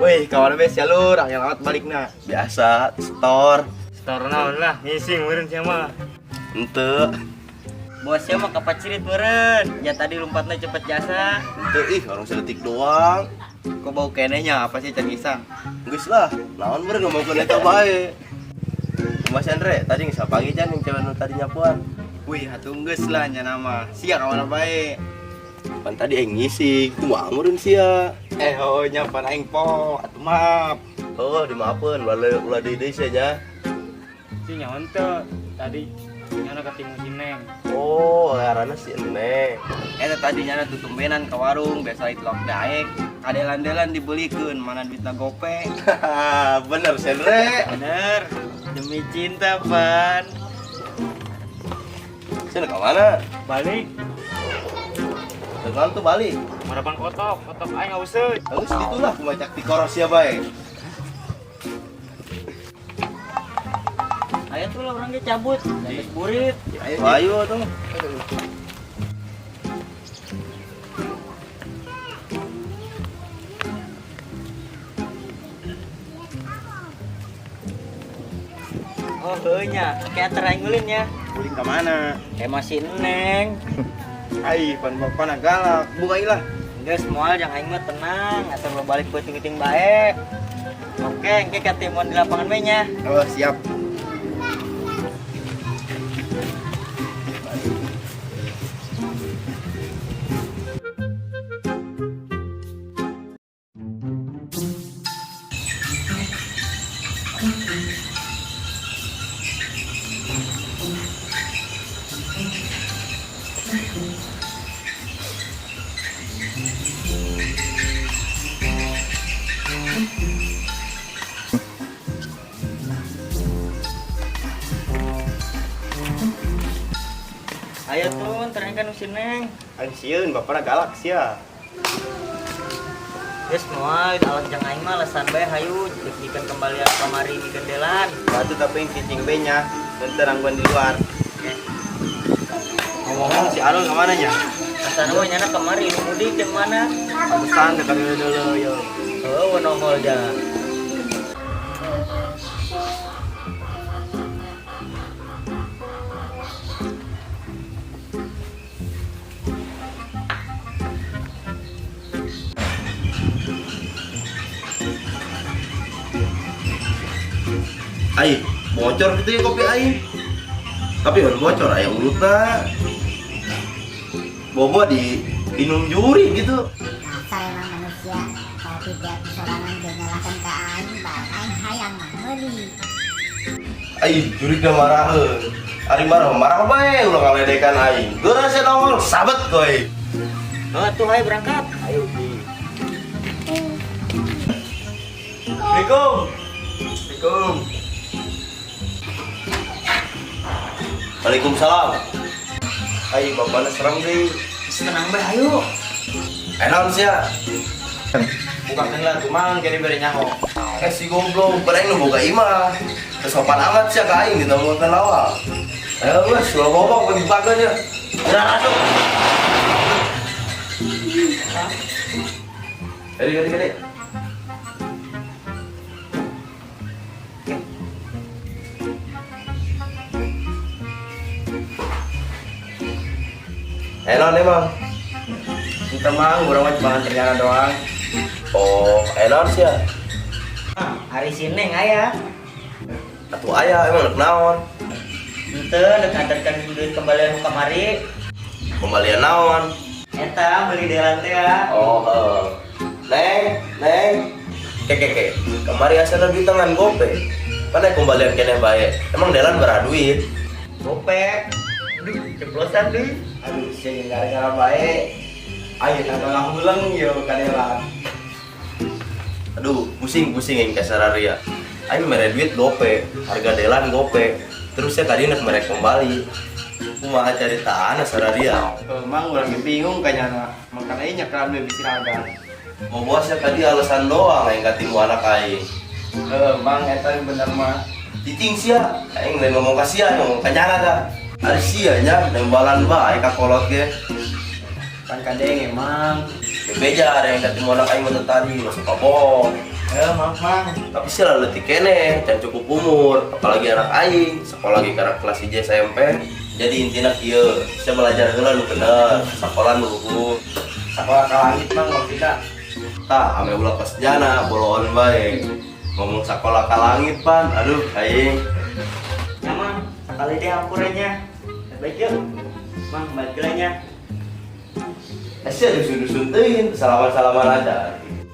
Wih, kawan bes ya lur, angin amat balikna. Biasa, store. Setor naon lah, ngising meureun sia mah. Ente. Bosnya mah kapacirit meureun. Ya tadi lompatnya cepet jasa. Ente ih, orang sedetik doang. Kok bau kenehnya apa sih can ngisang? Geus lah, naon meureun ngomongkeun eta bae. Mas Andre, tadi geus pagi can yang cewek nu tadi nyapuan. Wih, atuh geus lah nya nama. Sia kawan bae. Pan tadi aing ngising, itu mah meureun sia. Eh, oh nya pan aing po, atuh maaf. Oh, dimaafkeun, ulah ulah deui deui sia nya. Si nyaon teu tadi nyana ketemu si Neng. Oh, ngaranna si Neng. Eta tadi nyana tutumbenan ke warung, biasa itlok daek. Kadelan-delan dibelikeun, mana duitna gope. Bener si Andre. Bener. Demi cinta, Pan. Sia ka mana? Balik, Dengan tuh balik. marapan kotok, kotok aing hauseun. Terus itulah kumacak ti koros sia bae. Ayo tuh lah orangnya cabut. Geus burit. Ayo, Ayo tuh. Oh, heuh nya. Kayak aing ulin nya. Ulin ka mana? Kayak masih Neng. Ai, pan bapana galak. Buka ilah. Geus moal jang aing mah tenang, atau lo balik peuting-peuting bae. Oke, engke ketemuan di lapangan we nya. Oh, siap. Ayo tuh, ntar kan si Neng. Aing sieun bapana galak sia. Geus moal alas jang aing mah alasan bae hayu deg-degan kembalian kamari di gendelan. Batu tapi yang cicing be nya, bentar angguan di luar. Oke. Ngomong-ngomong si Arul kemana nya? Asana mah nyana kamari nu mudik jeung mana? Pantesan dekat dulu dulu yo. Oh, nongol ja. Ai, bocor gitu ya kopi aing. Tapi kan bocor aya urutna. Bobo di minum juri gitu. Dasar emang manusia kalau tidak sorangan dia nyalahkan ke aing bae aing hayang mah meuli. Ai, juri gak maraheun. Ari marah marah bae ulah ngaledekan aing. Geura sia nongol sabet koy. Oh, tuh ayo berangkat. Ayo di. Assalamualaikum. Assalamualaikum. Waalaikumsalam. Ai, bapana serem deui. Tenang bae ayo. Eh naon sia? Buka lah tuh mang kene bere nyaho. Eh si goblok, pada aing nu boga imah. Terus sopan amat sia ka aing ditongolkeun lawang. Ayo geus, ulah bobok dibukakeun ya. Geura masuk. Gede, gede, gede. Eh, non emang. Entah mang, urang mah cuma ternyata doang. Oh, non sih ya. Hari si Neng aya. Atuh aya emang rek naon? Henteu deuk nganterkeun duit kembalian nu kamari. Kembalian naon? Eta beli delan teh ya. Oh, heeh. Neng, Neng. Ke ke ke. Kemari asalna duit tangan gope. Mana kembalian keneh bae? Emang delan berapa duit? Gope. Aduh, ceplosan deui. Aduh, sia gara-gara bae. Ayo kata ngahuleng yo kadelan. Aduh, pusing-pusing yang kasararia. Aing mere duit gope, harga delan gope. Terus ya tadi nak mere kembali. Kumaha cari tanah sararia. Emang urang ge bingung kayaknya. Makanya aing nyekelan we bisi raga. Mau bosnya tadi alasan doang aing katimu anak aing. Emang eta bener mah. Cicing sia, aing lain ngomong ka sia, ngomong ka nyana ka. Ari sia nya nembalan bae ka kolot ge. Pan kadeng emang. Bebeja ada yang ketemu anak aing mah tadi, masuk bohong. Eh, maaf, Mang. Tapi sih lah leutik keneh, can cukup umur, apalagi anak aing, sekolah lagi karena kelas 1 SMP. Jadi intinya kieu, saya belajar heula nu bener, sekolah nu luhur. Sekolah ke langit, Mang, maksudnya. Tah, ame ulah pas jana, boloan bae. Ngomong sekolah ka langit pan, aduh aing. Ya, Mang, sekali deh ampurnya. Baik yuk. Mang, balik nya. Eh sih dusun-dusun teuing, salaman-salaman aja.